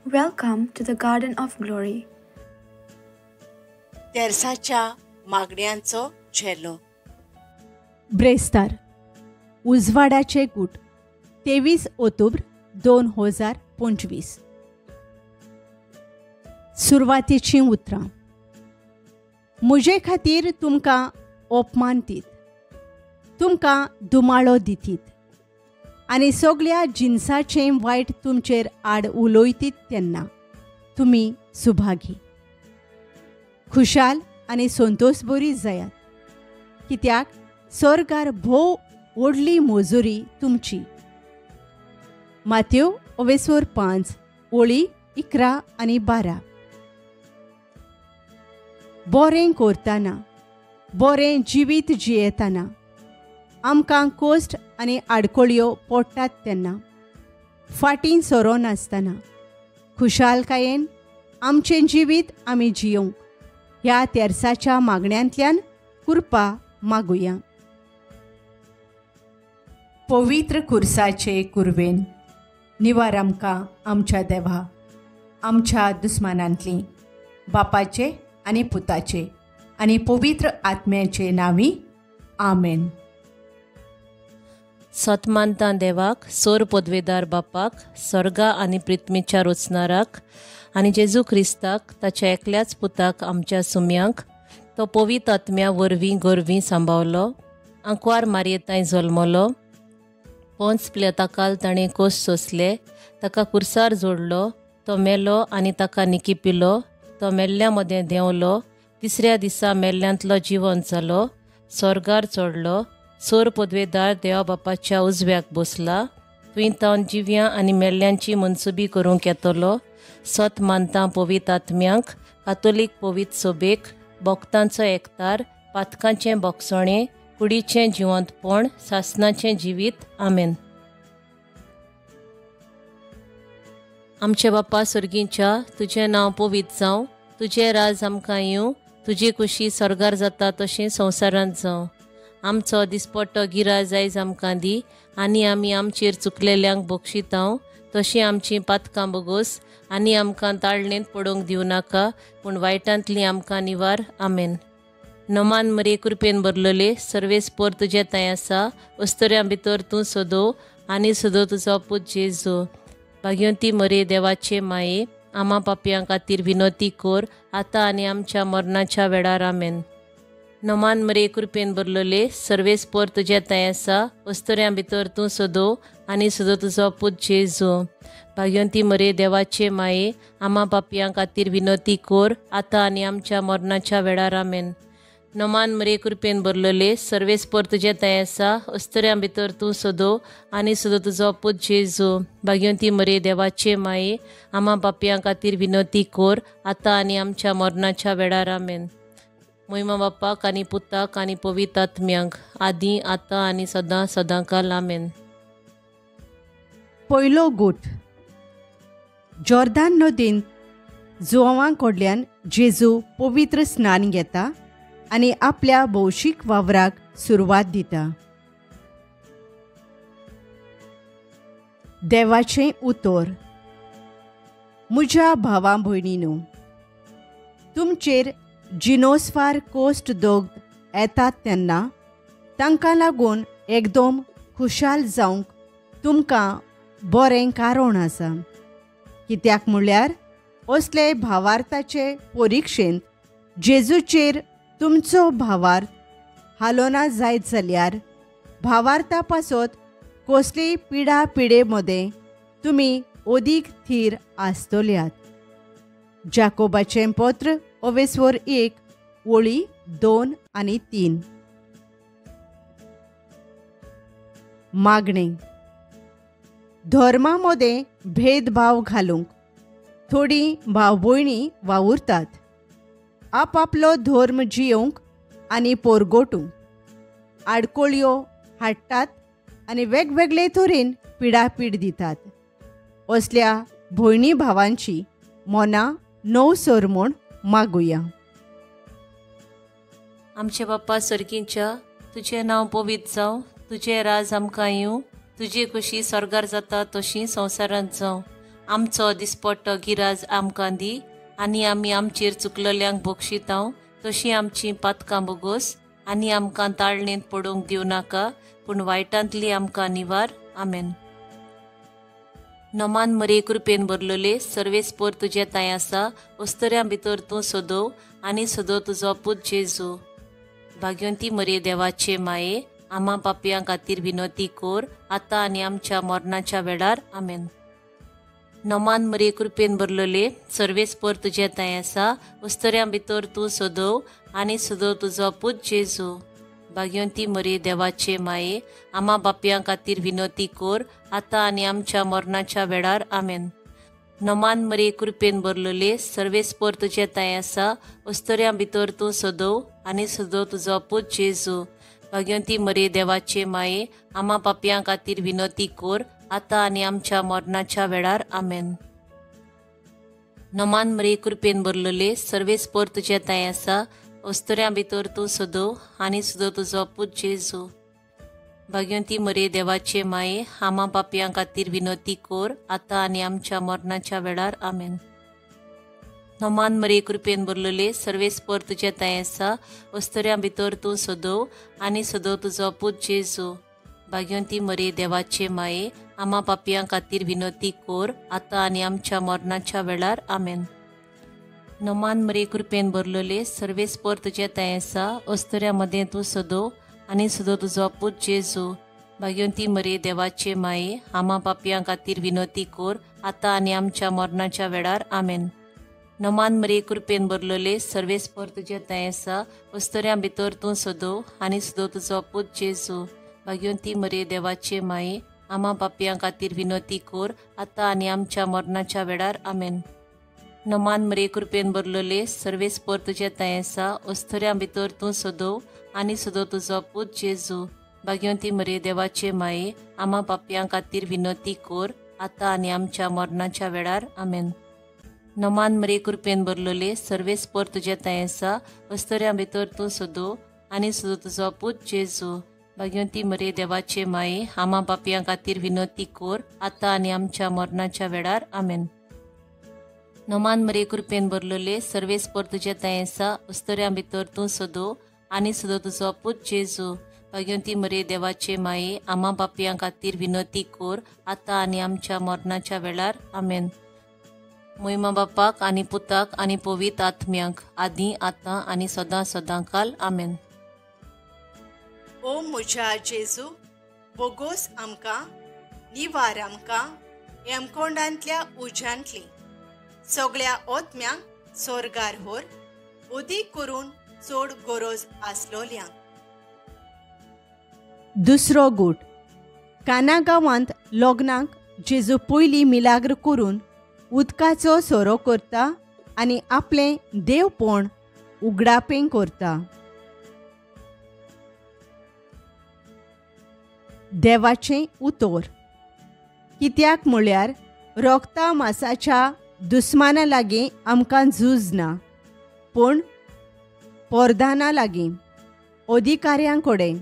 Welcome to the Garden of Glory. तेर्साच्या मागण्यांचो झेलो. ब्रेस्तार उजवाडाचे गूट 23 ऑक्टोबर 2025. सुरवातेचीं उतरां. म्हजे खातीर तुमकां अपमान दीत, तुमकां दुमाळो दितीत आनी सगल्या जिनसाचें वायट तुमचेर आड उलयतीत तेन्ना तुमी सुभागी, खुशाल आनी संतोशबरी जायात, कित्याक सरकार भोव व्हडली मजुरी तुमची. मात्यो 5 ओळी 11 आनी 12. बरें करतना, बरें जिवीत जियेतना आमकां कश्ट आनी आडखळयो पडटात तेन्ना फाटीं सरोनासतना खुशालकायेन आमचें जिवीत आमी जियोवंक ह्या तेर्साच्या मागण्यांतल्यान कृपा मागुया. पवित्र कुर्साचे कुर्वेन निवार आमकां आमच्या देवा, आमच्या दुस्मानांतली, बापाचे आनी पुताचे आनी पवित्र आत्म्याचे नांवी, आमेन. सत मानता देवाक, सोर पदवेदार बापाक, स्वर्गा आनी पृथ्वीच्या रचणाराक आनी जेजू क्रिस्ताक ताच्या एकल्याच पुताक आमच्या सुम्यांक, तो पवित्र आत्म्या वरवीं गोरवीं सांबावलो, आंकवार मारयेतांय जल्मलो, पोंच प्लेताकाल ताणें कोश सोंसले, ताका कुर्सार जोडलो, तो मेलो आनी ताका निकिपिलो, तो मेल्ल्या मदें देंवलो, तिसऱ्या दिसा मेल्ल्यांतलो जिवन जालो, स्वर्गार चडलो, सोर पदवेदार देवा बापाच्या उजव्याक बसला, तुवें तावन जिव्यां आनी मेल्ल्यांची मनसुबी करूंक येतलो. सत मानता पवित्र आत्म्यांक, कातोलीक पवित्र सोबेक, भक्तांचो एकतार, पातकांचें बोगसणें, कुडीचें जिवंतपण, सासनाचें जिवीत, आमेन. आमचे बापा सर्गींच्या, तुजें नांव पवित्र जावं, तुजें राज आमकां येवं, तुजी कुशी स्वर्गार जाता तशें संवसारांत जावं. आमचो दिसपट्टो गिराज आयज आमकां दी आनी आमी आमचेर चुकलेल्यांक बक्षितांव तशीं आमचीं पातकां बोगोस आनी आमकां ताळणेंत पडोवंक दिवं नाका, पूण वायटांतलीं आमकां निवार, आमेन. नमान मरे कृपेन भरलेले, सर्वेस्पर तुजें थंय आसा, अस्तुऱ्यां भितर तूं सदो आनी सदो तुजो पूत जेजू. भाग्यवंती मरे देवाचे माये, आमा पापयां खातीर विनोती कोर, आतां आनी आमच्या मरणाच्या वेळार, आमेन. नमान मरे कृपेन भरलेले, सर्वेस्पर तुजें थंय आसा, अस्तुऱ्यां भितर तूं सदो आनी सदो तुजो पूत जेजू. भाग्यवंती मरे देवाचे माये, आमा पापयां खातीर विनोती कोर, आतां आनी आमच्या मरणाच्या वेळार, आमेन. नमान मरे कृपेन भरलेले, सर्वेस्पर तुजें थंय आसा, अस्तुऱ्यां भितर तूं सदो आनी सदो तुजो पूत जेजू. भाग्यवंती मरे देवाचे माये, आमा पापयां खातीर विनोती कोर, आतां आनी आमच्या मरणाच्या वेळार, आमेन. मोहिमा बापाक आनी पुताक आनी पवित्र आत्म्यांक, आदी आतां आनी सदां सदांकाल, आमेन. पयलो गूट. जॉर्दान नदींत जुवां कडल्यान जेजू पवित्र स्नान घेता आनी आपल्या भौशीक वावराक सुरवात दिता. देवाचें उतर. म्हज्या भावा भयणीनो, तुमचेर जिनोसफार कोस्ट दोग येतात तेन्ना तांकां लागून एकदम खुशाल जावंक तुमकां बरें कारण आसा, कित्याक म्हणल्यार असले भावार्थाचे परिक्षेंत जेजूचेर तुमचो भावार्थ हालोना जायत जाल्यार भावार्था पासत कसलीय पिडा पिडे मदें तुमी अदीक थीर आसतल्यात. जाकोबाचें पत्र 1 ओळी 2 आनी 3. मागणें. धर्मा मदें भेदभाव घालूंक थोडीं भाव भयणी वावुरतात, आपापलो धर्म जियोवंक आनी पोरगोटूंक आडकोळयो हाडटात आनी वेगवेगळे तरेन पिडापीड दितात. असल्या भयणी भावांची मनां नवसर म्हूण मागुया. आमचे बाप्पा सर्गींच्या, तुजें नांव पवित्र जावं, तुजें राज आमकां येवं, तुजी खुशी स्वर्गार जाता तशी संवसारांत जावं. आमचो दिसपट्टो गिराज आमकां दी आनी आमी आमचेर चुकलल्यांक बक्षितांव तशीं आमचीं पातकां बोगोस आनी आमकां ताळणेंत पडूंक दिवं नाका पूण वायटांतली आमकां निवार. आमेन. नमान मरे कृपेन भरलेले सर्वेस्पोर तुजे तांय आसा. अस्तऱ्यां भितर तूं सोदो आनी सोदो तुजो पूत जेजू. भाग्यवंती मरे देवाचे माये आमा पापयां खातीर विनोती कोर आतां आनी आमच्या मरणाच्या वेळार. आमेन. नमान मरे कृपेन भरलेले सर्वेस्पोर तुजे तांय आसा. अस्तऱ्यां भितर तूं सोदो आनी सोदो तुजो पूत जेजू. भाग्यवंती मरे देवाचे माये आमा बापयां खातीर विनोती कोर आतां आनी आमच्या मरणाच्या वेळार. आमेन. नमान मरे कृपेन भरलेले सर्वेस्पोर तुजे तांय आसा. अस्तऱ्यां भितर तूं सोदो आनी सोदो तुजो पूत जेजू. भाग्यवंती मरे देवाचे माये आमा पापयां खातीर विनोती कोर आतां आनी आमच्या मरणाच्या वेळार. आमेन. नमान मरे कृपेन भरलेले सर्वेस्पोर तुजे तांय आसा. अस्तऱ्यां भितर तूं सोदो आनी सोदो तुजो पूत जेजू. भाग्यवंती मरे देवाचे माये आमा पापयां खातीर विनोती कोर आतां आनी आमच्या मरणाच्या वेळार. आमेन. नमान मरे कृपेन भरलेले सर्वेस्पोर तुजे तांय आसा. अस्तऱ्यां भितर तूं सोदो आनी सोदो तुजो पूत जेजू. भाग्यवंती मरे देवाचे माये आमा पापयां खातीर विनोती कोर आतां आनी आमच्या मरणाच्या वेळार. आमेन. नमान मरे कृपेन भरलेले सर्वेस्पोर तुजे तांय आसा. अस्तऱ्यां मदें तूं सोदो आनी सोदो तुजो पूत जेजू. भाग्यवंती मरे देवाचे माये आमा पापयां खातीर विनोती कोर आतां आनी आमच्या मरणाच्या वेळार. आमेन. नमान मरे कृपेन भरलेले सर्वेस्पोर तुजे तांय आसा. अस्तऱ्यां भितर तूं सोदो आनी सोदो तुजो पूत जेजू. भाग्यवंती मरे देवाचे माये आमा पापयां खातीर विनोती कोर आतां आनी आमच्या मरणाच्या वेळार. आमेन. नमान मरे कृपेन भरलेले सर्वेस्पोर तुजे तांय आसा. अस्तऱ्यां भितर तूं सोदो आनी सोदो तुजो पूत जेजू. भाग्यवंती मरे देवाचे माये आमा पापयां खातीर विनोती कोर आतां आनी आमच्या मरणाच्या वेळार. आमेन. नमान मरे कृपेन भरलेले सर्वेस्पोर तुजे तांय आसा. अस्तऱ्यां भितर तूं सोदो आनी सोदो तुजो पूत जेजू. भाग्यवंती मरे देवाचे माये आमा पापयां खातीर विनोती कोर आतां आनी आमच्या मरणाच्या वेळार. आमेन. नमान मरे कृपेन भरलेले सर्वेस्पोर तुजे तांय आसा. अस्तऱ्यां भितर तूं सोदो आनी सोदो तुजो पूत जेजू. भाग्यवंती मरे देवाचे माये आमा पापयां खातीर विनोती कोर आतां आनी आमच्या मरणाच्या वेळार. आमेन. मोहिमा बापाक आनी पुताक आनी पवित्र आत्म्यांक आदी आतां आनी सदां सदां काल. आमेन. ओ म्हज्या जेजू बोगोस आमकां निवार आमकां हेमकोंडांतल्या उज्यांतली सगळ्या ओतम्यांक सोर्गार होर उदीक करून चड गरज आसलोल्यांक. दुसरो गूट. काना गांवांत लग्नाक जेजू पयलीं मिलाग्र करून उदकाचो सोरो करता आनी आपलें देवपण उगडापें करता. देवाचें उतोर कित्याक म्हळ्यार रोगता मासाच्या दुस्माना लागीं आमकां झूज ना, पूण पोरदाना लागीं अधिकाऱ्यां कडेन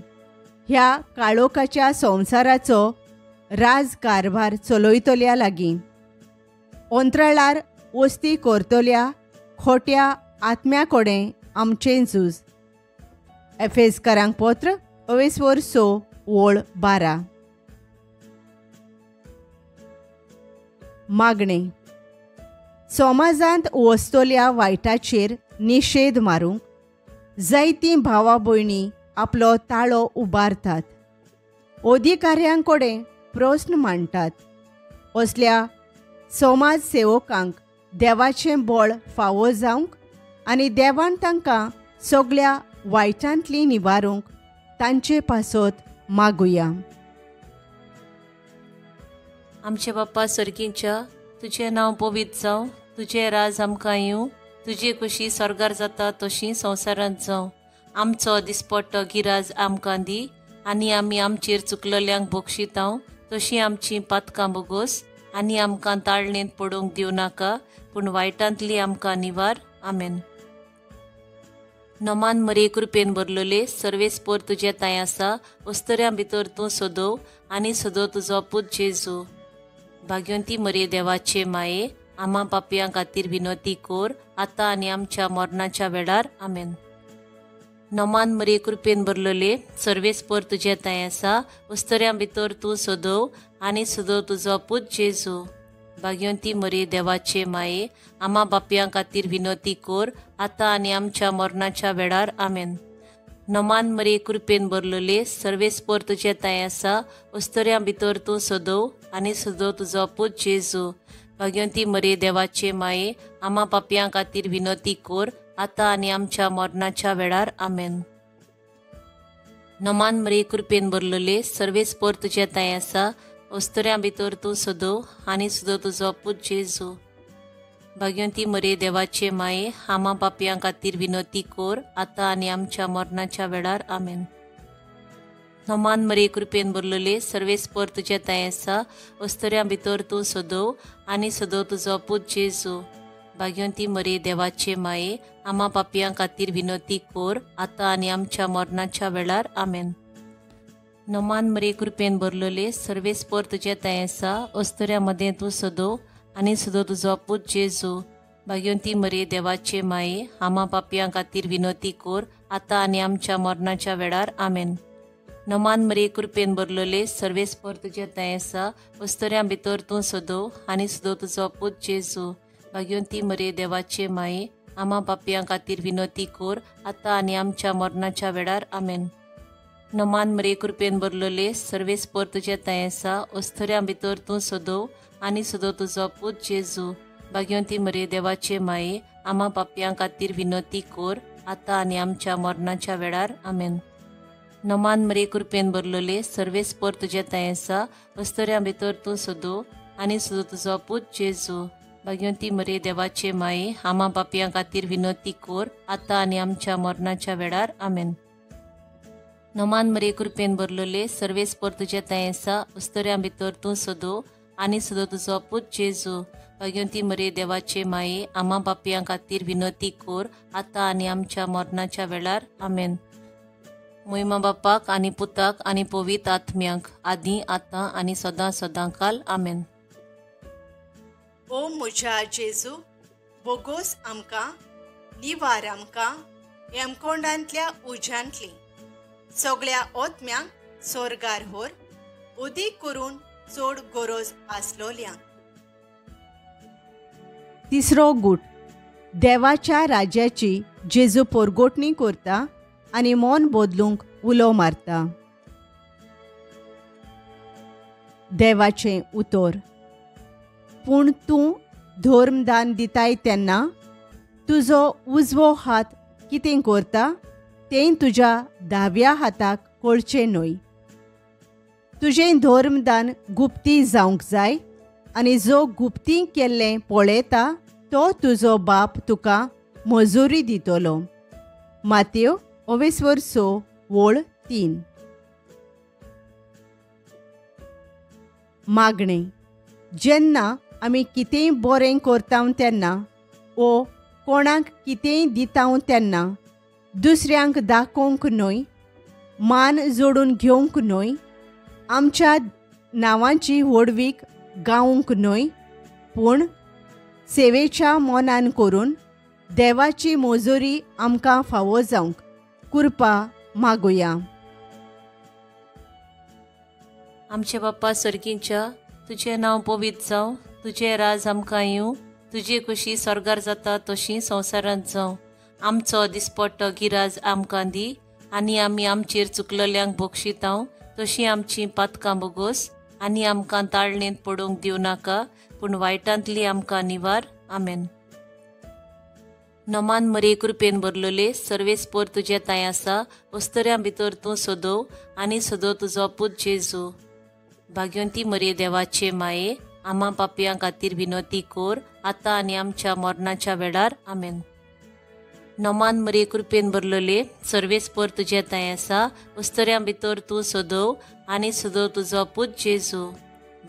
ह्या काळोखाच्या संवसाराचो राजकारभार चलयतल्या लागीं अंतराळार वस्ती करतल्या खोट्या आत्म्या कडेन आमचें झूज. एफेजकारांक पत्र अवेस्वर 6 ओळ 12. मागणें. समाजांत वसतल्या वायटाचेर निशेध मारूंक जायतीं भावा भयणी आपलो ताळो उबारतात, अधिकाऱ्यां कडेन प्रस्न मांडटात. असल्या समाज सेवकांक देवाचें बळ फावो जावंक आनी देवान तांकां सगळ्या वायटांतलीं निवारूंक तांचे पासत मागुया. आमचे बाप्पा सर्गींच्या तुजें नांव पवित्र जावं, तुजें राज आमकां येवं, तुजी खुशी स्वर्गार जाता तशी संवसारांत जावं. आमचो दिसपट्टो गिराज आमकां दी आनी आमी आमचेर चुकलल्यांक बक्षितांव तशीं आमचीं पातकां बोगोस आनी आमकां ताळणेंत पडूंक दिवं नाका पूण वायटांतली आमकां निवार. आमेन. नमान मरे कृपेन भरलेले सर्वेस्पोर तुजे तांय आसा. अस्तऱ्यां भितर तूं सोदो आनी सोदो तुजो पूत जेजू. भाग्यवंती मरिये देवाचे माये, आमा पापयां खातीर विनवती कोर, आतां आनी आमच्या मरणाच्या वेळार. आमेन. नमान मरिये कृपेन भरलेले, सर्वेस्पर तुजें तांय आसा, उस्तऱ्यां भितर तूं सदोव आनी सदोव तुजो पूत जेजू. भाग्यवंती मरिये देवाचे माये, आमा बापयां खातीर विनवती कोर, आतां आनी आमच्या मरणाच्या वेळार. आमेन. नमान मरिये कृपेन भरलेले, सर्वेस्पर तुजें तांय आसा, उस्तऱ्यां भितर तूं सदोव आनी सदोव तुजो पूत जेजू. भाग्यवंती मरिये देवाचे माये, आमा पापयां खातीर विनवती कोर, आतां आनी आमच्या मरणाच्या वेळार. आमेन. नमान मरिये कृपेन भरलेले, सर्वेस्पर तुजें तांय आसा, उस्तऱ्यां भितर तूं सदोव आनी सदोव तुजो पूत जेजू. भाग्यवंती मरिये देवाचे माये, आमा पापयां खातीर विनवती कोर, आतां आनी आमच्या मरणाच्या वेळार. आमेन. नमान मरिये कृपेन भरलेले, सर्वेस्पर तुजें तांय आसा, उस्तऱ्यां भितर तूं सदोव आनी सदोव तुजो पूत जेजू. भाग्यवंती मरिये देवाचे माये, आमा पापयां खातीर विनवती कोर, आतां आनी आमच्या मरणाच्या वेळार. आमेन. नमान मरिये कृपेन भरलेले, सर्वेस्पर तुजें तांय आसा, उस्तऱ्यां मदें तूं सदोव आनी सदोव तुजो पूत जेजू. भाग्यवंती मरिये देवाचे माये, आमा पापयां खातीर विनवती कोर, आतां आनी आमच्या मरणाच्या वेळार. आमेन. नमान मरिये कृपेन भरलेले, सर्वेस्पर तुजें तांय आसा, उस्तऱ्यां भितर तूं सदोव आनी सदोव तुजो पूत जेजू. भाग्यवंती मरिये देवाचे माये, आमा पापयां खातीर विनवती कोर, आतां आनी आमच्या मरणाच्या वेळार. आमेन. नमान मरिये कृपेन भरलेले, सर्वेस्पर तुजें तांय आसा, उस्तऱ्यां भितर तूं सदोव आनी सदोव तुजो पूत जेजू. भाग्यवंती मरिये देवाचे माये, आमा पापयां खातीर विनवती कोर, आतां आनी आमच्या मरणाच्या वेळार. आमेन. नमान मरिये कृपेन भरलेले, सर्वेस्पर तुजें तांय आसा, उस्तऱ्यां भितर तूं सदोव आनी सदोव तुजो पूत जेजू. भाग्यवंती मरिये देवाचे माये, आमा पापयां खातीर विनवती कोर, आतां आनी आमच्या मरणाच्या वेळार. आमेन. नमान मरिये कृपेन भरलेले, सर्वेस्पर तुजें तांय आसा, उस्तऱ्यां भितर तूं सदोव आनी सदोव तुजो पूत जेजू. भाग्यवंती मरिये देवाचे माये, आमा पापयां खातीर विनवती कोर, आतां आनी आमच्या मरणाच्या वेळार. आमेन. मोहिमा बापाक आनी पुताक आनी पवित्र आत्म्याक, आदी आतां आनी सदां सदां काल. आमेन. ओ म्हज्या जेजू, बोगोस आमकां, निवार आमकां हेमकोंडांतल्या उज्यांतली, सगळ्या ओतम्यांक सोर्गार होर, उदीक करून चड गरज आसलोल्यांक. तिसरो गूट देवाच्या राज्याची जेजू पोरगोटणी करता आनी मन बदलूंक उलो मारता. देवाचें उतर. पूण तूं धर्मदान दिताय तेन्ना तुजो उजवो हात कितें करता तें तुज्या दाव्या हाताक कळचें न्हय. तुजें धर्मदान गुप्ती जावंक जाय आनी जो गुप्ती केल्लें पळयता तो तुजो बाप तुका मजुरी दितलो. मातेव 6:3. मागणें. जेन्ना आमी कितेंय बरें करता तेन्ना ओ कोणाक कितेंय दिता तेन्ना दुसऱ्यांक दाखोवंक न्हय, मान जोडून घेवंक न्हय, आमच्या नांवाची व्हडवीक गावंक न्हय, पूण सेवेच्या मनान करून देवाची मजुरी आमकां फावो जावंक कृपा मागुया. आमचे बाप्पा सर्गींच्या, तुजें नांव पवित्र जावं, तुजें राज आमकां येवं, तुजी खुशी स्वर्गार जाता तशी संवसारांत जावं. आमचो दिसपट्टो गिराज आमकां दी आनी आमी आमचेर चुकलेल्यांक बक्षितांव तशी आमची पातकां बोगोस आनी आमकां ताळणेंत पडूंक दिवं नाका, पूण वायटांतली आमकां निवार. आमेन. नमान मरिये कृपेन भरलेले, सर्वेस्पर तुजें तांय आसा, उस्तऱ्यां भितर तूं सदोव आनी सदोव तुजो पूत जेजू. भाग्यवंती मरिये देवाचे माये, आमा पापयां खातीर विनवती कोर, आतां आनी आमच्या मरणाच्या वेळार. आमेन. नमान मरिये कृपेन भरलेले, सर्वेस्पर तुजें तांय आसा, उस्तऱ्यां भितर तूं सदोव आनी सदोव तुजो पूत जेजू.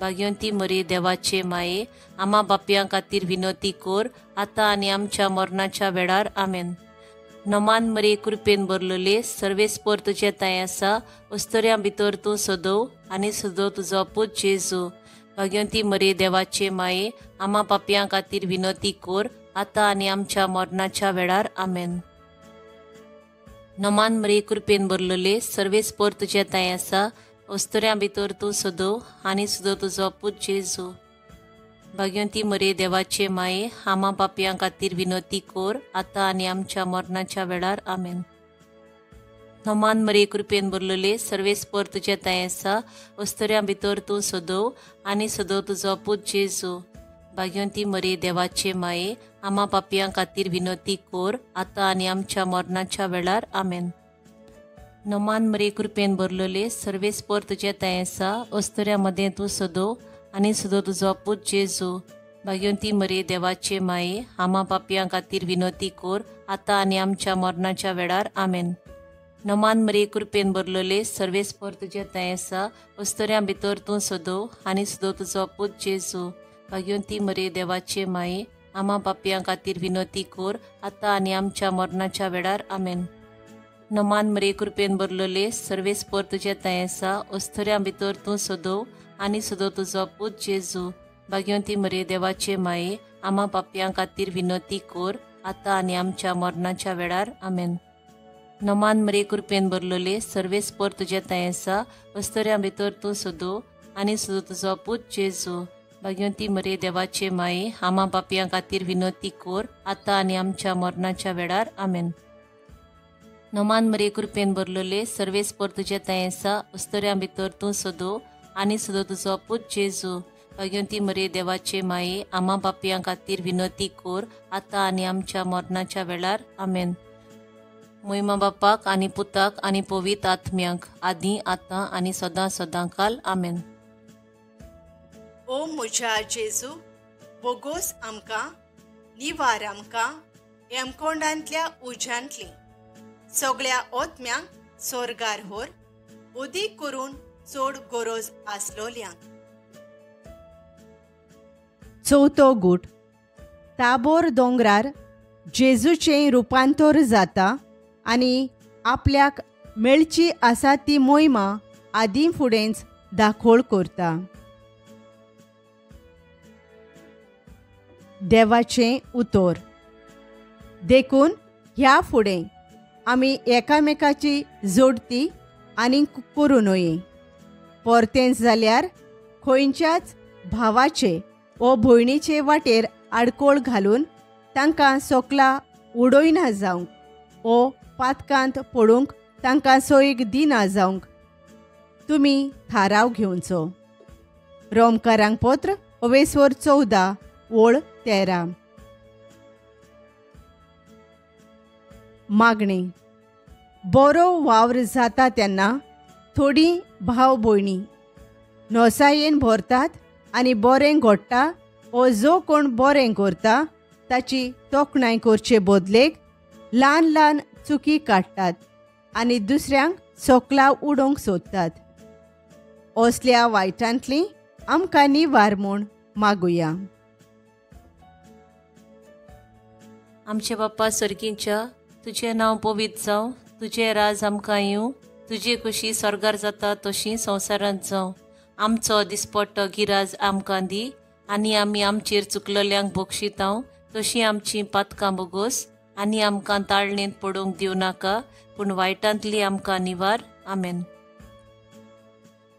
भाग्यवंती मरिये देवाचे माये, आमा बापयां खातीर विनवती कोर, आतां आनी आमच्या मरणाच्या वेळार. आमेन. नमान मरिये कृपेन भरलेले, सर्वेस्पर तुजें तांय आसा, उस्तऱ्यां भितर तूं सदोव आनी सदोव तुजो पूत जेजू. भाग्यवंती मरिये देवाचे माये, आमा पापयां खातीर विनोती कोर, आतां आनी आमच्या मरणाच्या वेळार. आमेन. नमान मरिये कृपेन भरलेले, सर्वेस्पर तुजे तांय आसा, अस्तुऱ्यां भितर तूं सदो आनी सदो तुजो पूत जेजू. भाग्यवंती मरिये देवाचे माये, आमा पापयां खातीर विनोती कोर, आतां आनी आमच्या मरणाच्या वेळार. आमेन. नमान मरिये कृपेन भरलेले, सर्वेस्पर तुजे तांय आसा, अस्तुऱ्यां भितर तूं सदो आनी सदो तुजो पूत जेजू. भाग्यवंती मरिये देवाचे माये, आमा पापयां खातीर विनोती कोर, आतां आनी आमच्या मरणाच्या वेळार. आमेन. नमान मरिये कृपेन भरलेले, सर्वेस्पर तुजे तांय आसा, अस्तुऱ्यां मदें तूं सदो आनी सदो तुजो पूत जेजू. भाग्यवंती मरिये देवाचे माये, आमा पापयां खातीर विनोती कोर, आतां आनी आमच्या मरणाच्या वेळार. आमेन. नमान मरिये कृपेन भरलेले, सर्वेस्पर तुजे तांय आसा, अस्तुऱ्यां भितर तूं सदो आनी सदो तुजो पूत जेजू. भाग्यवंती मरिये देवाचे माये, आमा पापयां खातीर विनोती कोर, आतां आनी आमच्या मरणाच्या वेळार. आमेन. नमान मरिये कृपेन भरलेले, सर्वेस्पर तुजे तांय आसा, अस्तुऱ्यां भितर तूं सदो आनी सदो तुजो पूत जेजू. भाग्यवंती मरिये देवाचे माये, आमा पापयां खातीर विनोती कोर, आतां आनी आमच्या मरणाच्या वेळार. आमेन. नमान मरिये कृपेन भरलेले, सर्वेस्पर तुजे तांय आसा, अस्तुऱ्यां भितर तूं सदो आनी सदो तुजो पूत जेजू. भाग्यवंती मरिये देवाचे माये, आमा पापयां खातीर विनोती कोर, आतां आनी आमच्या मरणाच्या वेळार. आमेन. नमान मरिये कृपेन भरलेले, सर्वेस्पर तुजे तांय आसा, अस्तुऱ्यां भितर तूं सदो आनी सदो तुजो पूत जेजू. भाग्यवंती मरिये देवाचे माये, आमा पापयां खातीर विनोती कोर, आतां आनी आमच्या मरणाच्या वेळार. आमेन. मोहिमा बापाक आनी पुताक आनी पवित्र आत्म्याक, आदी आतां आनी सदां सदां काल. आमेन. ओ म्हज्या जेजू, बोगोस आमकां, निवार आमकां यमकोंडांतल्या उज्यांतली, सगळ्या ओतम्यांक सोर्गार होर, उदीक करून चड गरज आसलोल्यांक. चवथो गूट. ताबोर दोंगरार जेजूचें रुपांतर जाता आनी आपल्याक मेळची आसा ती मोहिमा आदीं फुडेंच दाखोळ करता. देवाचें उतर. देखून ह्या फुडें आमी एकामेकाची जोडती आनी करूं नये. परतेंच जाल्यार खंयच्याच भावाचे वो भयणीचे वाटेर आडकोळ घालून तांकां सोकला उडयना जावंक वो पातकांत पडूंक तांकां सोयीक दिना जावंक तुमी थाराव घेवचो. रोमकारांक पत्र अवेस्वर 14 ओळ 13. मागणी. बरो वावर जाता तेन्ना थोडीं भाव भयणी नोसायेन भरतात आनी बरें घडटा वो जो कोण बरें करता ताची तोखणाय करचे बदलेक ल्हान ल्हान चुकी काडटात आनी दुसऱ्यांक सोकला उडोवंक सोदतात. असल्या वायटांतली आमकां निवार म्हूण मागुया. आमचे बाप्पा सर्गींच्या, तुजें नांव पवित्र जावं, तुजें राज आमकां येवं, तुजी खुशी स्वर्गार जाता तशी संवसारांत जावं. आमचो दिसपट्टो गिराज आमकां दी आनी आमी आमचेर चुकलेल्यांक बक्षितांव तशी आमची पातकां बोगोस आनी आमकां ताळणेंत पडूंक दिवं नाका, पूण वायटांतली आमकां निवार. आमेन.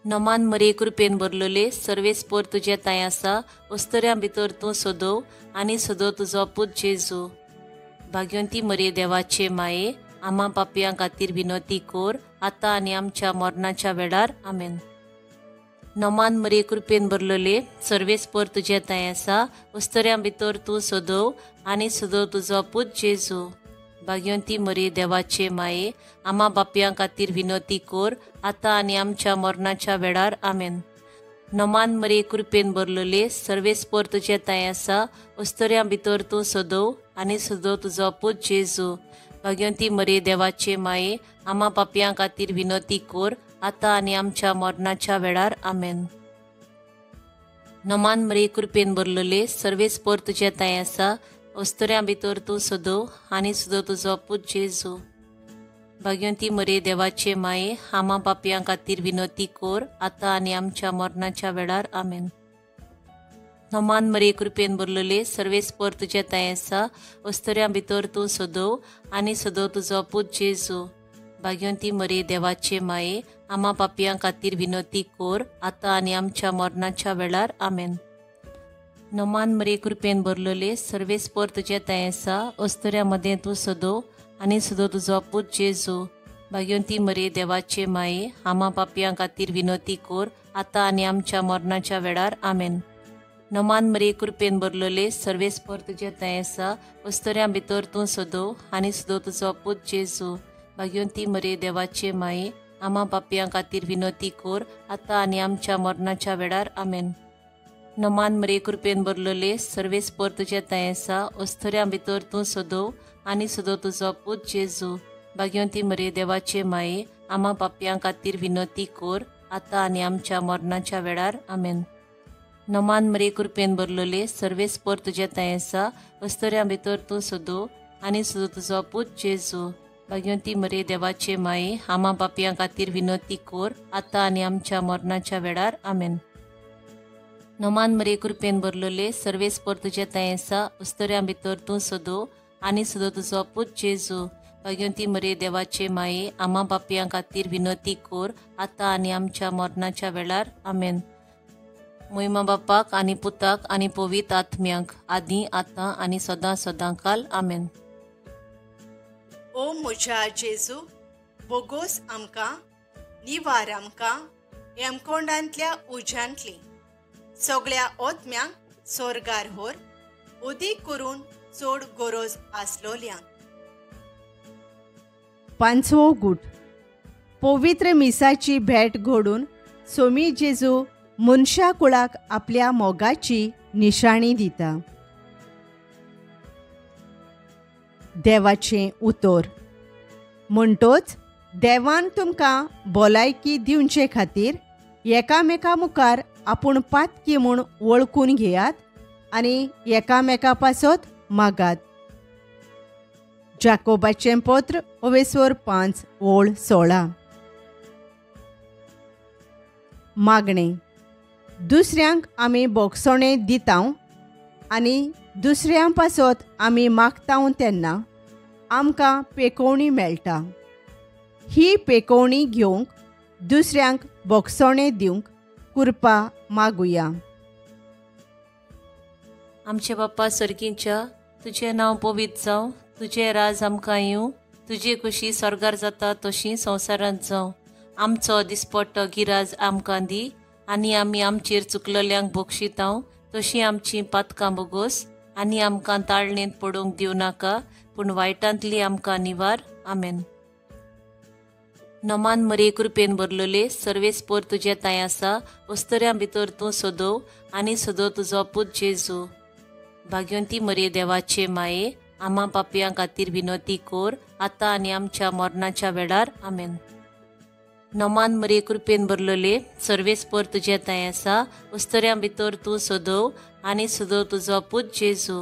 नमान मरिये कृपेन भरलेले, सर्वेस्पर तुजे तांय आसा, अस्तुऱ्यां भितर तूं सदो आनी सदो तुजो पूत जेजू. भाग्यवंती मरिये देवाचे माये, आमा पापयां खातीर विनोती कोर, आतां आनी आमच्या मरणाच्या वेळार. आमेन. नमान मरिये कृपेन भरलेले, सर्वेस्पर तुजे तांय आसा, अस्तुऱ्यां भितर तूं सदो आनी सदो तुजो पूत जेजू. भाग्यवंती मरिये देवाचे माये, आमा बापयां खातीर विनोती कोर, आतां आनी आमच्या मरणाच्या वेळार. आमेन. नमान मरिये कृपेन भरलेले, सर्वेस्पर तुजे तांय आसा, अस्तुऱ्यां भितर तूं सदो आनी सदो तुजो पूत जेजू. भाग्यवंती मरिये देवाचे माये, आमा पापयां खातीर विनोती कोर, आतां आनी आमच्या मरणाच्या वेळार. आमेन. नमान मरिये कृपेन भरलेले, सर्वेस्पर तुजे तांय आसा, अस्तुऱ्यां भितर तूं सदो आनी सदो तुजो पूत जेजू. भाग्यवंती मरिये देवाचे माये, आमा पापयां खातीर विनोती कोर, आतां आनी आमच्या मरणाच्या वेळार. आमेन. नमान मरिये कृपेन भरलेले सर्वेस्पर तुज्या तांय आसा अस्तुऱ्यां भितर तूं सदोव आनी सदोव तुजो पूत जेजू. भाग्यवंती मरिये देवाचे माये आमा पापयां खातीर विनवती कोर आतां आनी आमच्या मरणाच्या वेळार. आमेन. नमान मरिये कृपेन भरलेले सर्वेस्पर तुज्या तांय आसा अस्तुऱ्यां मदें तूं सदोव आनी सदोव तुजो पूत जेजू. भाग्यवंती मरिये देवाचे माये आमा पापयां खातीर विनवती कोर आतां आनी आमच्या मरणाच्या वेळार. आमेन. नमान मरिये कृपेन भरलेले सर्वेस्पर तुज्या तांय आसा अस्तुऱ्यां भितर तूं सदोव आनी सदोव तुजो पूत जेजू. भाग्यवंती मरिये देवाचे माये आमा पापयां खातीर विनवती कोर आतां आनी आमच्या मरणाच्या वेळार. आमेन. नमान मरिये कृपेन भरलेले सर्वेस्पर तुज्या तांय आसा अस्तुऱ्यां भितर तूं सदोव आनी सदोव तुजो पूत जेजू. भाग्यवंती मरिये देवाचे माये आमा पापयां खातीर विनवती कोर आतां आनी आमच्या मरणाच्या वेळार. आमेन. नमान मरिये कृपेन भरलेले सर्वेस्पर तुज्या तांय आसा अस्तुऱ्यां भितर तूं सदोव आनी सदोव तुजो पूत जेजू. भाग्यवंती मरिये देवाचे माये आमा पापयां खातीर विनवती कोर आतां आनी आमच्या मरणाच्या वेळार. आमेन. नमान मरिये कृपेन भरलेले सर्वेस्पर तुज्या तांय आसा अस्तुऱ्यां भितर तूं सदोव आनी सदोव तुजो पूत जेजू. भाग्यवंती मरिये देवाचे माये आमा पापयां खातीर विनवती कोर आतां आनी आमच्या मरणाच्या वेळार. आमेन. मोहिमा बापाक आनी पुताक आनी पवित्र आत्म्यांक आदी आतां आनी सदां सदां काल. आमेन. ओ म्हज्या जेजू बोगोस आमकां निवार आमकां हेमकोंडांतल्या उज्यांतली सगळ्या ओतम्यांक सोर्गार होर उदीक करून चड गरज आसलोल्यांक. पांचवो गूट. पवित्र मिसाची भेट घडून सोमी जेजू मनशा कुळाक आपल्या मोगाची निशाणी दिता. देवाचें उतर म्हणटोच देवान तुमकां भलायकी दिवचे खातीर एकामेका मुखार आपूण पातकी म्हूण वळखून घेयात आनी एकामेका पासत मागात. जाकोबाचें पत्र ओवेस्वर 5:16. मागणें. दुसऱ्यांक आमी बोगसणें दिता आनी दुसऱ्यां पासत आमी मागता तेन्ना आमकां पेकोवणी मेळटा. ही पेकोवणी घेवंक दुसऱ्यांक बोगसणें दिवंक कृपा मागुया. आमचे बाप्पा सर्गींच्या तुजें नांव पवित्र जावं, तुजें राज आमकां येवं, तुजी खुशी स्वर्गार जाता तशी संवसारांत जावं. आमचो दिसपट्टो गिराज आमकां दी आनी आमी आमचेर चुकलेल्यांक बक्षितांव तशी आमची पातकां बोगोस आनी आमकां ताळणेंत पडूंक दिवं नाका पूण वायटांतली आमकां निवार. आमेन. नमान मरिये कृपेन भरलेले सर्वेस्पर तुज्या तांय आसा अस्तुऱ्यां भितर तूं सदोव आनी सदोव तुजो पूत जेजू. भाग्यवंती मरिये देवाचे माये आमा पापयां खातीर विनवती कोर आतां आनी आमच्या मरणाच्या वेळार. आमेन. नमान मरिये कृपेन भरलेले सर्वेस्पर तुज्या तांय आसा अस्तुऱ्यां भितर तूं सदोव आनी सदोव तुजो पूत जेजू.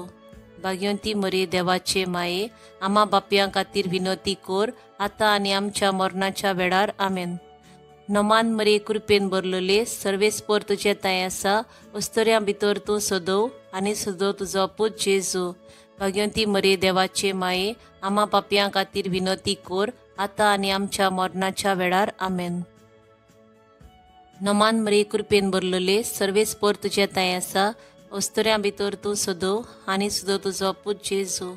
भाग्यवंती मरिये देवाचे माये आमा बापयां खातीर विनवती कोर आतां आनी आमच्या मरणाच्या वेळार. आमेन. नमान मरिये कृपेन भरलेले सर्वेस्पर तुज्या तांय आसा अस्तुऱ्यां भितर तूं सदोव आनी सदोव तुजो पूत जेजू. भाग्यवंती मरिये देवाचे माये आमा पापयां खातीर विनवती कोर आतां आनी आमच्या मरणाच्या वेळार. आमेन. नमान मरिये कृपेन भरलेले सर्वेस्पर तुज्या तांय आसा अस्तुऱ्यां भितर तूं सदोव आनी सदोव तुजो पूत जेजू.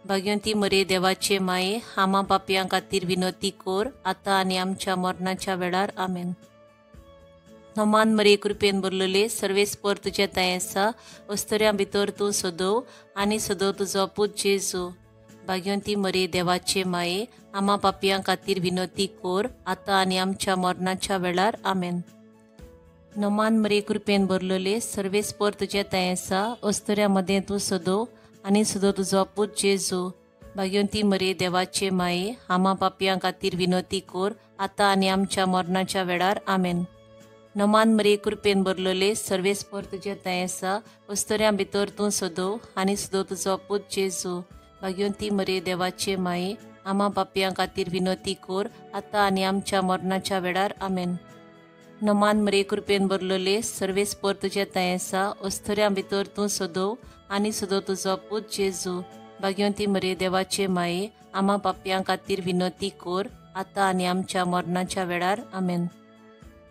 भाग्यवंती मरिये देवाचे माये आमा पापयां खातीर विनवती कोर आतां आनी आमच्या मरणाच्या वेळार. आमेन. नमान मरिये कृपेन भरलेले सर्वेस्पर तुज्या तांय आसा अस्तुऱ्यां भितर तूं सदोव आनी सदोव तुजो पूत जेजू. भाग्यवंती मरिये देवाचे माये आमा पापयां खातीर विनवती कोर आतां आनी आमच्या मरणाच्या वेळार. आमेन. नमान मरिये कृपेन भरलेले सर्वेस्पर तुज्या तांय आसा अस्तुऱ्यां मदें तूं सदोव आनी सदोव तुजो पूत जेजू. भाग्यवंती मरिये देवाचे माये आमा पापयां खातीर विनवती कोर आतां आनी आमच्या मरणाच्या वेळार. आमेन. नमान मरिये कृपेन भरलेले सर्वेस्पर तुज्या तांय आसा अस्तुऱ्यां भितर तूं सदोव आनी सदोव तुजो पूत जेजू. भाग्यवंती मरिये देवाचे माये आमा पापयां खातीर विनवती कोर आतां आनी आमच्या मरणाच्या वेळार. आमेन. नमान मरे कृपेन भरलोले, सर्वेस्पर तुज्या तांय आसा, अस्तुऱ्यां भितर तूं सदो आनी सदो तुजो पूत जेजू। भाग्यवंती मरे देवाचे माये, आमा पापयां खातीर विनंती कर, आतां आनी आमच्या मरणाच्या वेळार। आमेन।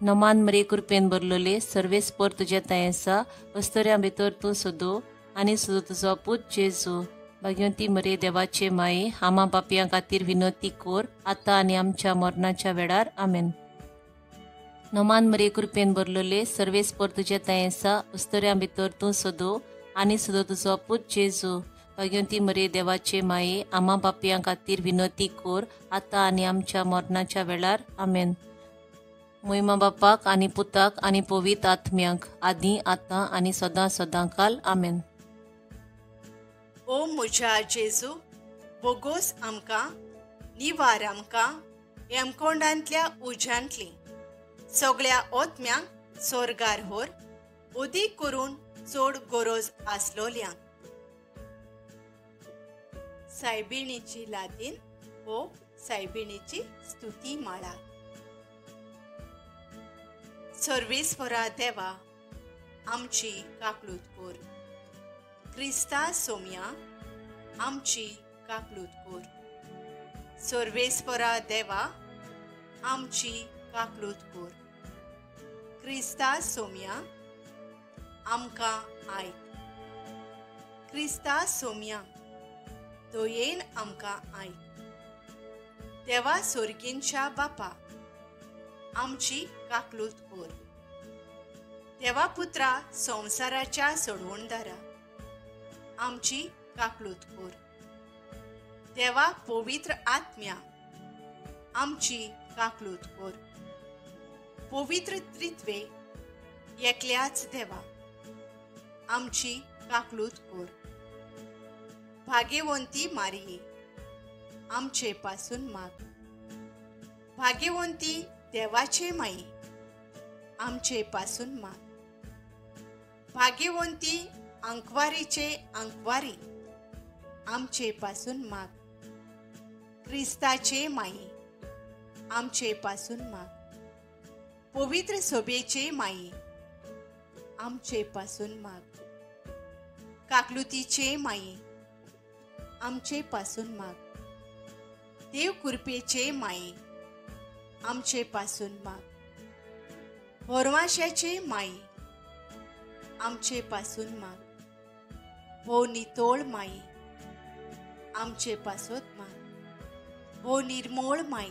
नमान मरे कृपेन भरलोले, सर्वेस्पर तुज्या तांय आसा, अस्तुऱ्यां भितर तूं सदो आनी सदो तुजो पूत जेजू। भाग्यवंती मरे देवाचे माये, आमा पापयां खातीर विनंती कर, आतां आनी आमच्या मरणाच्या वेळार। आमेन। नमान मरे कृपेन भरलोले, सर्वेस्पर तुज्या तांय आसा, अस्तुऱ्यां भितर तूं सदो आनी सदो तुजो पूत जेजू। भाग्यवंती मरे देवाचे माये, आमा पापयां खातीर विनंती कर, आतां आनी आमच्या मरणाच्या वेळार। आमेन। मोहिमा बापाक आनी पुताक आनी पवित्र आत्म्याक, आदी आतां आनी सदां सदां काल। आमेन। ओ म्हज्या जेजू, बोगोस आमकां, निवार आमकां यमकोंडांतल्या उज्यांतली सगळ्या ओत्म्यांक सोर्गार होर, उदीक करून चड गरज आसलोल्यांक। सायबिणीची लादीन हो सायबिणीची स्तुती माळा। सर्वेस्परा देवा, आमची काकलूत कोर। क्रिस्ता सोम्या, आमची काकलूत कोर। सर्वेस्परा देवा, आमची काकलूत कोर। क्रिस्ता सोम्या, आमकां आयक। क्रिस्ता सोम्या, दयेन आमकां आयक। देवा सोर्गींच्या बापा, आमची काकलूत कोर। देवा पुत्रा संवसाराच्या सोडवणदारा, आमची काकलूत कोर। देवा पवित्र आत्म्या, आमची काकलूत कोर। पवित्र त्रित्वे एकल्याच देवा, आमची काकलूत कोर। भाग्यवंती मारिये, आमचे पासून माग। भाग्यवंती देवाचे माई, आमचे पासून माग। भाग्यवंती आंकवारीचे आंकवारी, आमचे पासून माग। क्रिस्ताचे माई, आमचे पासून माग। पवित्र सोबेचे माई, आमचे पासून माग। काकलुतीचे माई, आमचे पासून माग। देव कृपेचे माई, आमचे पासून माग। भोरवाशाचे माई, आमचे पासून माग। भोव नितोळ माई, आमचे पासून माग। भोव निर्मोळ माई,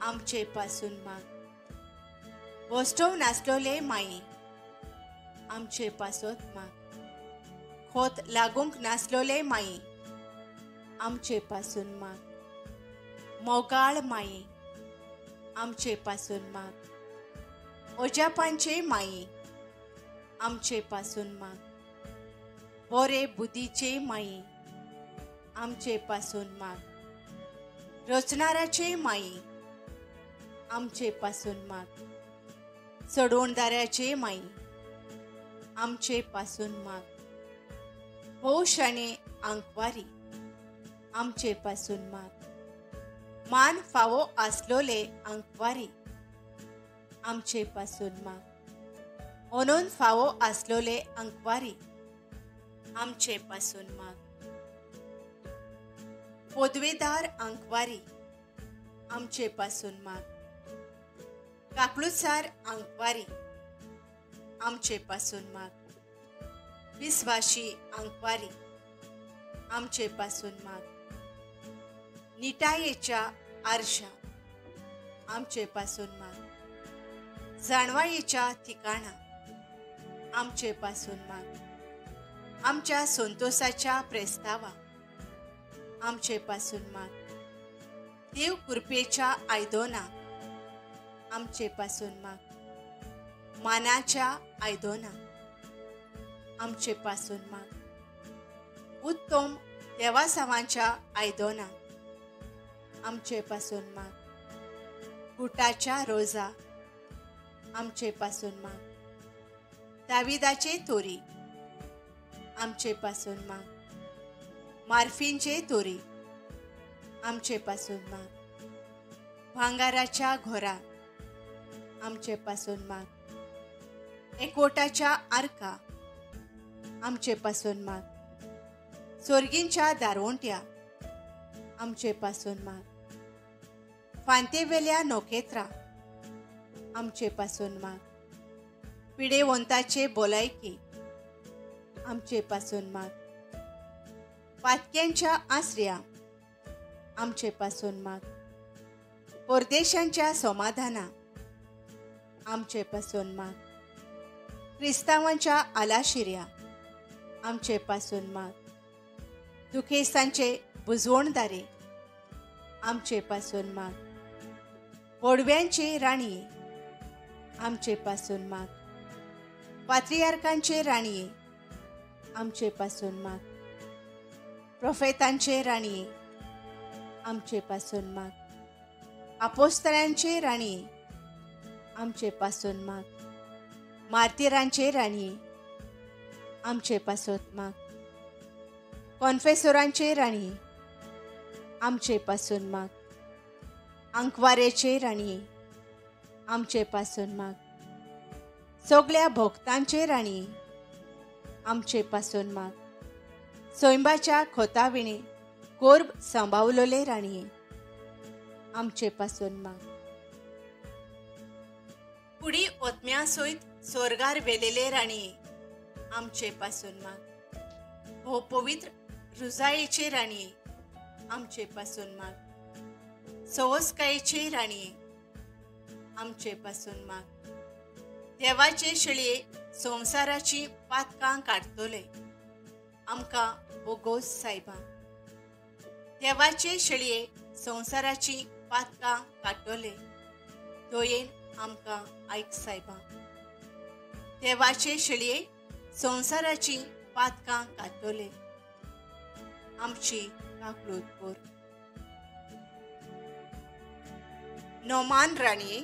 आमचे पासून माग। बोस्टोव नासलोले माई, आमचे पासून माग। खोत लागूंक नासलोले माई, आमचे पासून माग। मोगाळ माई, आमचे पासून माग। ओजापांचे माई, आमचे पासून माग। बोरे बुद्धीचे माई, आमचे पासून माग। रचणाराचे माई, आमचे पासून माग। चडवणदाराचे माई, आमचे पासून माग। भोवशाणे आंकवारी, आमचे पासून माग। मान फावो आसलोले आंकवारी, आमचे पासून माग। ओनून फावो आसलोले आंकवारी, आमचे पासून माग। पदवेदार आंकवारी, आमचे पासून माग। काकलुसार आंकवारी, आमचे पासून माग। विस्वाशी आंकवारी, आमचे पासून माग। निटायेच्या आरशा, आमचे पासून माग। जाणवायेच्या ठिकाणा, आमचे पासून माग। आमच्या संतोषाच्या प्रस्तावा, आमचे पासून माग। देव कृपेच्या आयदोना, आमचे पासून माग। मानाच्या आयदोना, आमचे पासून माग। उत्तम देवासावांच्या आयदोना, आमचे पासून माग। गुटाच्या रोजा, आमचे पासून माग। दाविदाचे तोरी, आमचे पासून माग। मार्फींचे तोरी, आमचे पासून माग। भांगाराच्या घोरा, आमचे पासून माग. एकवटाच्या आर्का आमचे पासून माग. सोर्गींच्या दारवंट्या आमचे पासून माग. फांतेवेल्या नखेत्रां आमचे पासून माग. पिडेवंताचे भलायकी आमचे पासून माग. पातक्यांच्या आसऱ्या आमचे पासून माग. परदेशांच्या समाधाना आमचे पासून माग. क्रिस्तांवांच्या आलाशिऱ्या आमचे पासून माग. दुखेस्तांचे बुजवणदारे आमचे पासून माग. बोडव्यांचे राणये आमचे पासून माग. पात्रियार्कांचे राणये आमचे पासून माग. प्रोफेतांचे राणये आमचे पासून माग. आपोस्तरांचे राणये आमचे पासून माग. मार्तिरांचे राणये आमचे पासून माग. कॉन्फेसोरांचे राणये आमचे पासून माग. आंकवारेचे राणये आमचे पासून माग. सगळ्या भोक्तांचे राणये आमचे पासून माग. सोयंबाच्या खोताविणे कोर्ब सांबावलोले राणये आमचे पासून माग. कुडी ओतम्या सयत सोर्गार वेलेले राणये आमचे पासून माग. हो पवित्र रुजायेचे राणये आमचे पासून माग. सवसकायेचे राणये आमचे पासून माग. देवाचे शेळये संवसाराची पातकां काडटले आमकां बोगोस सायबा. देवाचे शेळये संवसाराची पातकां काडटले दयेन आमकां आयक सायबा. देवाचे शेळये संवसाराची पातकां काडटले आमची काकलूत कर. नोमान राणये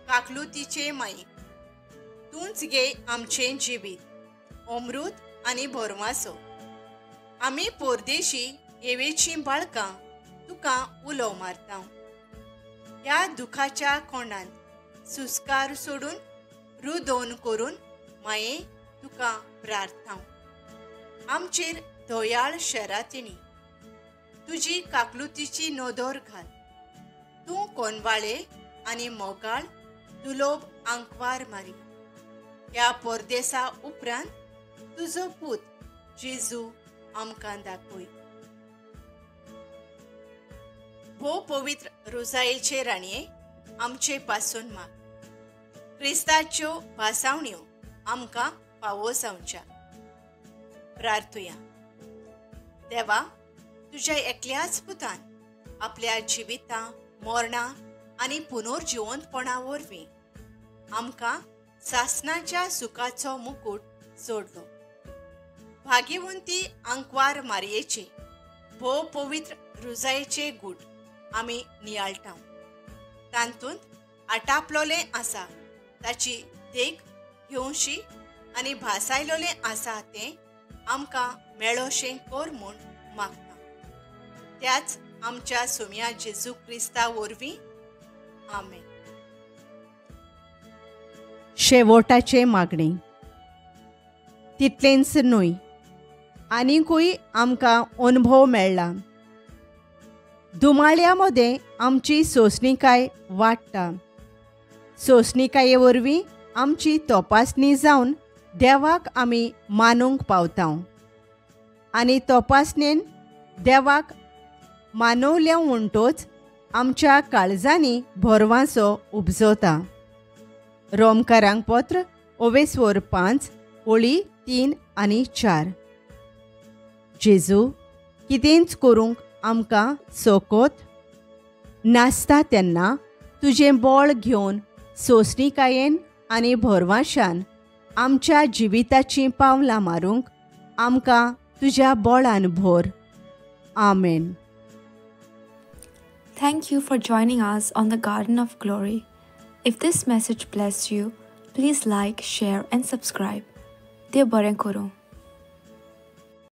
काकलुतीचे माई तूंच गे आमचें जिवीत अमृत आनी भरवासो. आमी पोरदेशी येवेचीं बाळकां तुका उलो मारता. ह्या दुखाच्या कोणांत सुस्कार सोडून रुदोन करून माये तुका प्रार्थना. आमचेर दयाळ शरातिणी तुजी काकलुतीची नदर घाल. तूं कोनवाळे आनी मोगाळ दुलोब आंकवार मारी. ह्या परदेसा उपरांत तुजो पूत जेजू आमकां दाखय. भोव पवित्र रोजायेचे राणये आमचे पासून माग. क्रिस्ताच्यो भासावण्यो आमकां फावो जावच्या. प्रार्थुया. देवा, तुज्या एकल्याच पुतान आपल्या जिविता मरणां आनी पुनर्जिवंतपणा वरवीं आमकां सासणाच्या सुखाचो मुकूट जोडलो. भाग्यवंती आंकवार मारयेचे भोव पवित्र रुजायेचे गूट आमी नियाळटा. तातूंत आटापलोलें आसा ताची देख घेवशी आनी भासायलोलें आसा तें आमकां मेळोशें कर म्हूण मागता. त्याच आमच्या सोम्या जेजू क्रिस्ता वरवीं आमेन. शेवटाचे मागणे. तितलेंच न्हय, आनीकूय आमकां अनुभव मेळ्ळा. दुमाळ्या मदें आमची सोंसणीकाय वाडटा. सोंसणीकाये वरवीं आमची तपासणी जावन देवाक आमी मानूंक पावता आनी तपासणेन देवाक मानवल्या म्हणटोच आमच्या काळजांनी भरवांसो उपजता. रोमकारांक पत्र ओवेस्वर 5 ओळी 3 आनी 4. जेजू कितेंच करूंक आमकां सोकोत नासता तेन्ना तुजें बळ घेवन सोंसणीकायेन आनी भरवांशान आमच्या जिविताचीं पावलां मारूंक आमकां तुज्या बळान भर. आमेन. Thank you for joining us on the Garden of Glory. If this message blessed you, please like, share and subscribe. Dev बरें करूं.